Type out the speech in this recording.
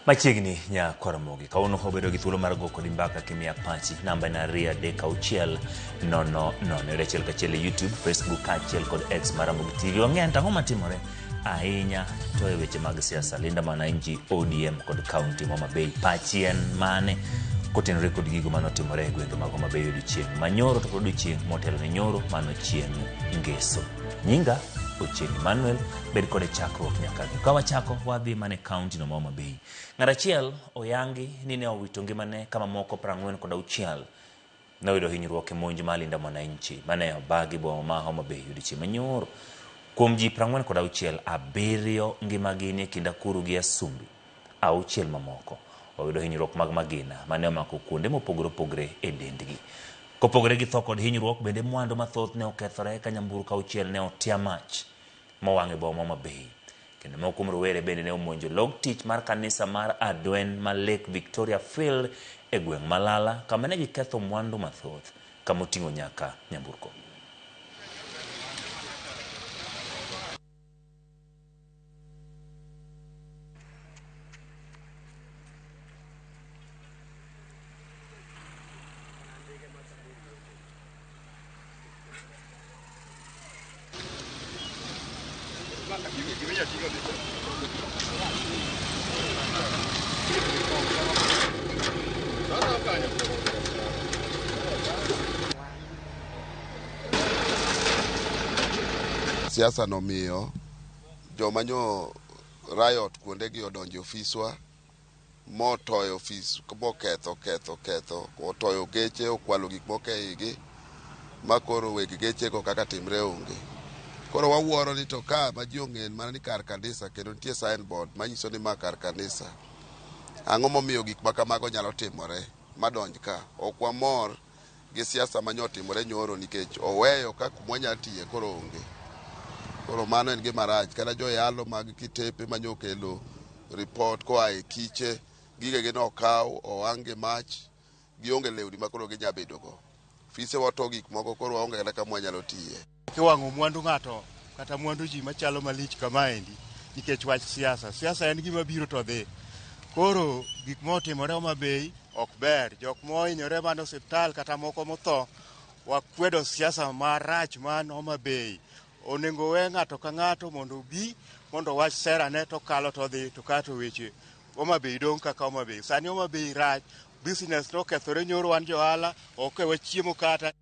Machiegni nya Karamogi. Kawuono obedo gi thuolo mar go kodi mbaka kimiya pachi. Namba en 236 00. Yude achiel kachiel e YouTube, Facebook kaachiel kod X mar Ramogi TV. Wang'eyo to ang'o matimore ahinya to e weche mag siasa. Linda Mwananchi, ODM kod kaunti ma Homa Bay. Pachi en mane kotenore kod gigo manotimore e gwenge mag Homa Bay odiochieng' manyoro to kod odiochieng' motelo ne nyoro mano chieng' ngeso. Nyinga Ochieng' Emmanuel, bed kode chakruok nyaka giko. Ka wachako, wadhi mana e kaunti no ma Homa Bay. Ng'at achiel oyangi ni ne owito ngimane ka mamoko 46 noyudo hinyruok e monj ma Linda Mwananchi mane obagi boma ma Homa Bay odiochieng' manyoro. Kuom ji 46, abiriyo ngimagi ni e kind Akuru gi Asumbi. Auchiel mamoko oyudo hinyruok mag magina mane omako kuonde mopogore opogore e dendgi. Kopogore gi tho kod hinyruok, bende mwandu mathoth ne okethore ka nyamburko auchiel ne otia mach mowang' e boma ma Homa Bay. Kendo moko kuom rowere bende ne omonjo log tich mar kanisa mar Adwen ma Lake Victoria Field e gweng' ma Lala kama ne giketho mwandu mathoth kama oting'o nyaka nyamburko. Siasa nomiyo joma nyo riot kuondegi odonjo e ofiswa motoyo ofis moketho ketho ketho otoyo geche okwalo gik moko e igi ma koro weg gechego kaka timre onge. Koro wawuoro ni to ka ma ji ong'en mana ni kar kanisa kendo nitie signboard manyiso ni ma kar kanisa. Ang'o momiyo gik ma kamago nyalo timore madonj ka? Ok wamor gi siasa ma nyotimore nyoro nikech oweyo ka kuma wanyalo tiye koro onge. Koro mano en gima rach. Kata joyalo mag kitepe ma nyokelo report koa e kiche, gigegi nokaw, owang' gi mach, gionge lewni ma koro ginya bedo go. Ofise wa to gik moko koro waonge kata kama wanyalo tiye. Kiwang'o mwandu ng'ato kata mwandu ji machalo malich kamaendi nikech wach siasa. Siasa en gima biro to dhi. Koro gik motimore Homa Bay ok ber. Jok mohinyore man osiptal kata moko motho, wakwedo siasa marach man Homa Bay. Onego we ng'ato ka ng'ato mondo obi mondo owach serane to kalo to dhi to kato weche Homa Bay dong' kaka Homa Bay. Sani Homa Bay rach, business nokethore nyoro wan johala, ok e wachiemo kata.